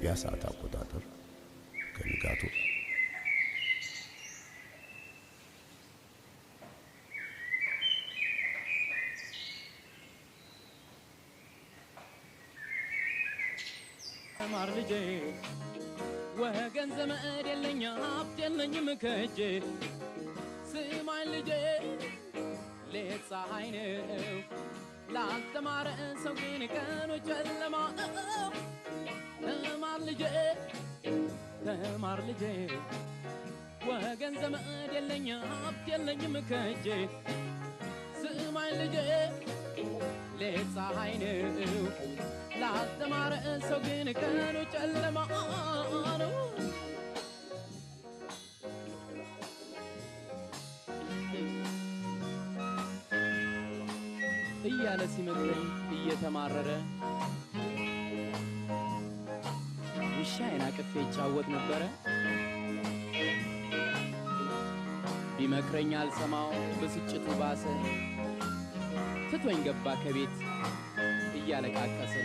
በኢትዮጵያ ሰዓት አቆጣጠር ከንጋቱ ተማር ልጄ፣ ወገን ዘመድ የለኝ፣ ሀብት የለኝም ከእጄ። ስማኝ ልጄ፣ ሌት ፀሐይ ነው፣ ላልተማረ ሰው ግን ቀኑ ጨለማ ነው። ተማር ልጄ፣ ተማር ልጄ፣ ወገን ዘመድ የለኝ፣ ሀብት የለኝም ከእጄ። ስማኝ ልጄ፣ ሌት ፀሐይ ነው፣ ላልተማረ ሰው ግን ቀኑ ጨለማ ነው። እያለ ሲመክረኝ እየተማረረ ውሻዬን አቅፌ ይጫወት ነበረ። ቢመክረኝ አልሰማው ብስጭቱ ባሰ። ትቶኝ ገባ ከቤት እያለቃቀሰ።